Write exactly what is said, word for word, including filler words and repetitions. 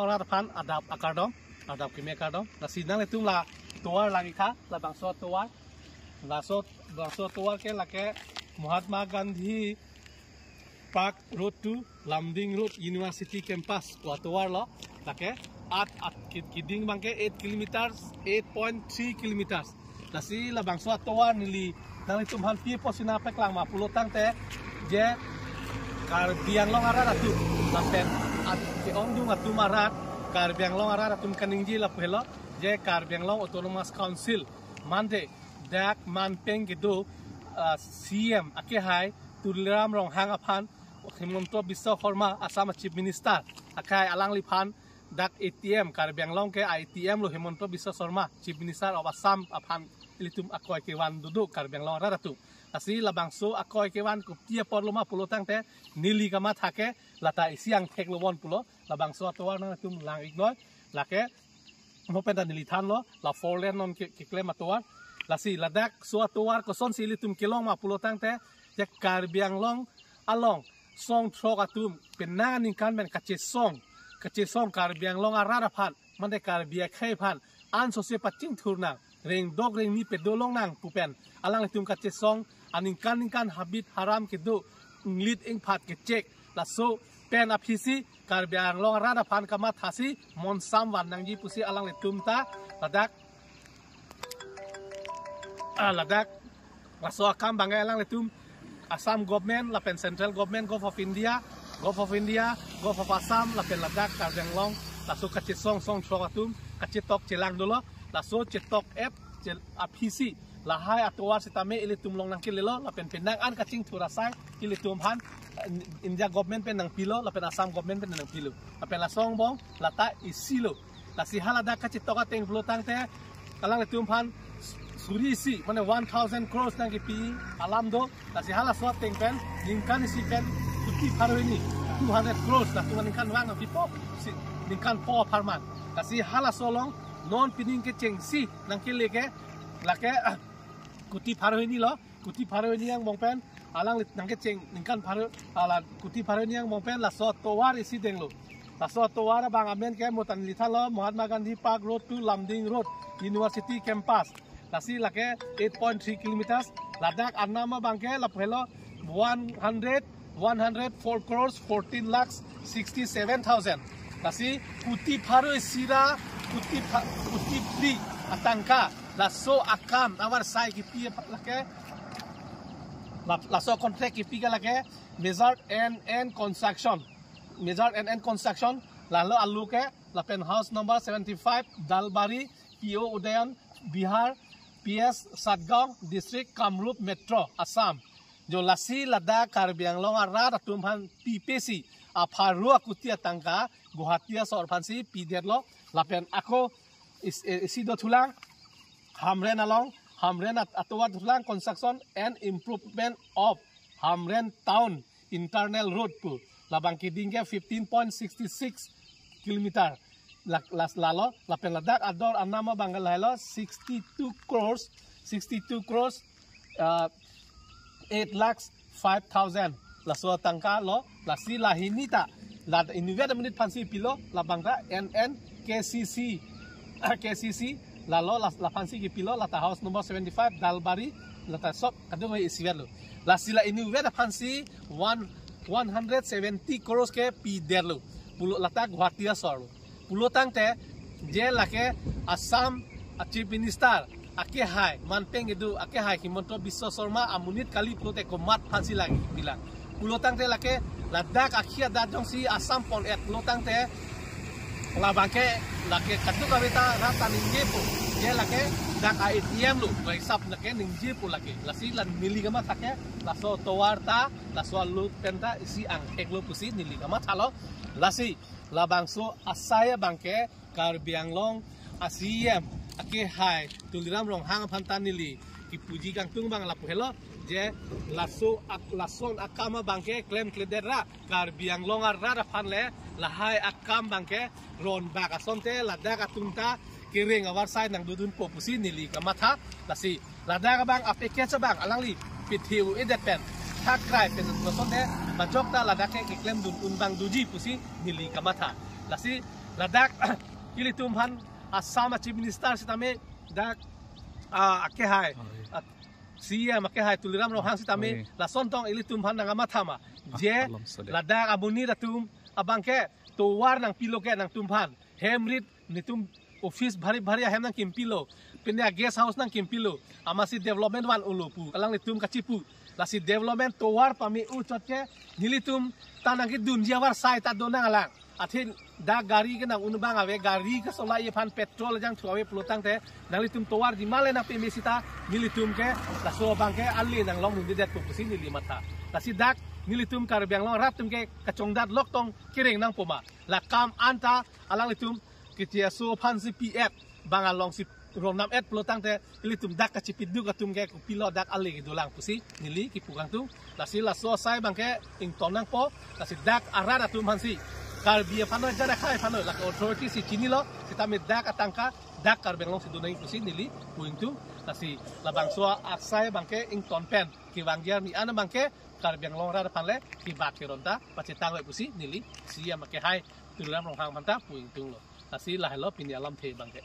Rat aphan adap akardom, adap keme akardom. Lasi nanglitum la tovar lang-ik tha, labangso tovar. Laso, labangso tovar ke lake Mahatma Gandhi Park Road to Lumding Road University Campus pu atovar lo. Lake at, at ki-, keding abangke eight kilometers, eight point three kilometers. Lasi labangso atovar neli nanglitum aphan pi apotsi nangpeklang ma pulo tangte, je Karbi Anglong arat atum lapen at ke-ongdung atum arat, Karbi Anglong arat atum kaningje lapu helo, je Karbi Anglong Autonomous Council mande dak manpeng kedo, ah, C M akehai Tuliram Ronghang aphan Himanta Biswa Sarma, Assam Chief Minister, akehai alangliphan dak A T M, Karbi Anglong ke A T M lo Himanta Biswa Sarma, Chief Minister of Assam aphan ilitum akoi kevan dodok Karbi Anglong arat atum. Lasi labangso akoi kevan kopi apor lo ma pulo tangte, neli kamatha ke lata isi angthek lo bon pulo, labangso atovar nanglitum lang-iknoi, lake mo pen ta neli thanlo, la four lane non ke, keklem atovar. Lasi ladak so atovar kosonsi ilitum kelong ma pulo tangte, je Karbi Anglong along song throk atum penang aningkan pen kachesong, kachesong Karbi Anglong arat aphan, mande Karbi akhei aphan ansose pachingthur nang, rengdok rengni pedolong nang pu pen alanglitum kachesong, aningkan ningkan habit haram kedo, inglit ingphat kechek, laso pen aphisi Karbi Anglong arat aphan kamathasi monsam van nangji pusi alanglitum ta ladak, ah, ladak laso akam abangke alanglitum Assam government lapen central government, Govt of India, Govt of India, Govt of Assam lapen ladak Karbi Anglong laso kachesong song throk atum kachetok chelang dolo, laso chetok-et chel aphisi lahai atovar sitame ilitum along nangkelelo, lapen penang an kachingthur asai ilitum aphan, eh, India government pen nangpilo lapen Assam government pen nangpilo, lapen laso angbong lata isi lo. Lasi haladak kachetok ateng pulo tangte alanglitum aphan suri isi, mane one thousand crores nangkepi alam do. Lasi halaso ateng pen ningkan isi pen kuti pharo hini, two hundred crores, latum aningkanvang nangpipo, si ningkan pho apharman. Lasi halaso along non pining kechengsi nangkele ke lake, ah, kuti pharo hini lo, kuti pharo hini angbong pen alangli nangkecheng ningkan pharo, ala kuti pharo hini angbong pen laso tovar isi denglo. Laso tovar abang amen ke mo ta neli thanlo, Mahatma Gandhi Park Road to Lumding Road, University Campus. Lasi lake eight point three kilometers. Ladak anam abangke lapu helo one hundred, one hundred four crores fourteen lakhs sixty-seven thousand. Lasi kuti pharo isi ra kuti pha-, kuti phli atangka. Laso akam avarsai kipi lake, la-, laso contract kipi ke lake Major N N Construction. Major N N Construction, lalo alu ke lapen house number seventy-five, Dalbari, P O Udayan Bihar, P S Satgaon District, Kamrup Metro, Assam. Jo lasi ladak Karbi Anglong arat atum aphan pipesi apharo akuti atangka Guwahati asor aphansi pidetlo, lapen ako is-, eh, isi dothulang Hamren along, Hamren at-, atovar thulang construction and improvement of Hamren town internal road pu. Labang keding ke fifteen point six six kilometer. La-, las-, lalo, lapen ladak ador anam abang lahelo sixty-two crores, sixty-two crores, uh, eight lakhs five thousand. Laso atangka lo, lasi lahini ta, la inutvet amonit aphansi pilo, labang ta N N K C C, K C C, lalo la, laphansi kipilo, lata house number seventy-five, Dalbari, lata sop kadung isivet lo. Lasi la inutvet aphansi one, one hundred seventy crores ke pidetlo. Pulo lata Guwahati asor lo. Pulo tangte, je lake Assam a Chief Minister akehai, manpeng kedo akehai Himanta Biswa Sarma amonit kali pulote komat aphansi lake pilang. Pulo tangte lake ladak akhia adat jongsi Assam pon-et pulo tangte, labangke lake kaduk kaveta rat ta ningjepo, je lake dak A T M lo, hisap lake ningjepo lake. Lasi la neli kamatha ke, laso tovar ta, laso alu pen ta isi angthek lo pusi neli kamathalo. Lasi labangso asai abangke Karbi Anglong a C E M akehai Tuliram Ronghang aphan ta neli kipuji kangtung abang lapu helo, je laso ak-, lason akam abangke klemkledet ra Karbi Anglong arat aphan le lahai akam abangke ronbak asonte ladak atum ta kereng avarsai nangdodunpo pusi neli kamatha. Lasi ladak abang a-package abang alangli pithe-u-edet pen thakrai pen asonte majok ta ladak ke keklemdun un abang doji pusi neli kamatha. Lasi Ladak ilitum aphan Assam a Chief Minister sitame dak ah, akehai, ah, C E M akehai Tuliram Ronghang sitame lason tong ilitum aphan nangkamathama je ladak amonit atum abangke tovar nangpilo ke nangtumphan, hem rit, netum office bhari bhari ahem nangkimpilo, pine a guest house nangkimpilo, amatsi development van-olo pu alanglitum kachipu. Lasi development tovar pame-o chot ke nelitum ta nangkedunji avarsai ta donang alang. Athe dak gari ke nang-un abang ave, gari kesolai aphan petrol jangthu ave pulotangte nanglitum tovar jima le nangpeme sita nelitum ke laso abangke ale nanglongdundedetpo pusi neli matha. Lasi dak nelitum Karbi Anglong arat atum ke kachongdat lok tong kereng nangpo ma? La kam anta alanglitum kiti aso aphansi pi-et, bang alongsi romnam-et pulotangte ilitum dak kachipiduk atum ke kopilo dak ale kedolang pusi neli kipu kangtung. Lasi laso asai abangke ington nangpo. Lasi dak arat atum aphansi, Karbi aphan noi, jar akhai aphan noi, lake authority si chinilo sitame dak atangka dak Karbi Anglong si donang pusi neli pu ingtung. Lasi labangso asai abangke ington pen kevangji arni an abangke Karbi Anglong arat aphan le kebak keron ta pachetang ave pusi neli C E M akehai Tuliram Ronghang aphan ta pu ingtunglo. Lasi lahelo pini alamthe abangke.